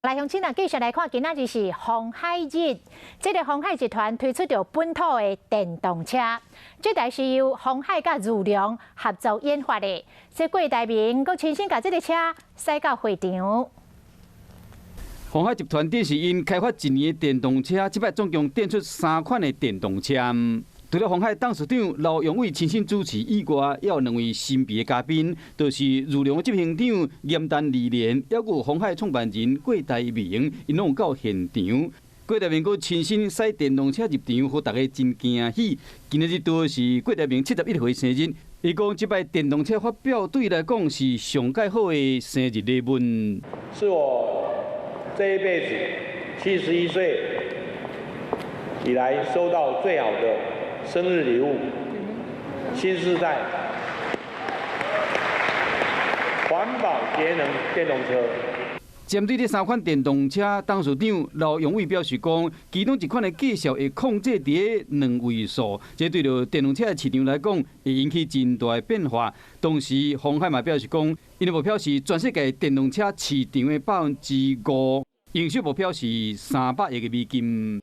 來，鄉親啊，繼續來看，今仔日是鴻海日。這個鴻海集團推出著本土的電動車，這台是由鴻海佮裕隆合作研發的。這郭台銘閣親身共這个車駛到會場。鴻海集團展示𪜶開發一年的電動車，這擺總共展出三款的電動車。除了鴻海董事長劉揚偉親身主持以外，也有兩位神秘的嘉賓，就是裕隆的執行長嚴丹利連，抑閣有鴻海創辦人郭台銘，𪜶攏有到現場。郭台銘閣親身駛電動車入場，予大家真驚喜。今仔日拄是郭台銘71歲生日，伊講這擺電動車發表對伊來講是上蓋好的生日禮物。是我這一輩子71歲以來收到最好的生日禮物，新世代環保節能電動車。針對這三款電動車，董事長劉揚偉表示講，其中一款的價數會控制佇兩位數，這對著電動車的市場來講，會引起真大的變化。同時，鴻海嘛表示講，𪜶的目標是全世界電動車市場的5%，營收目標是300億的美金。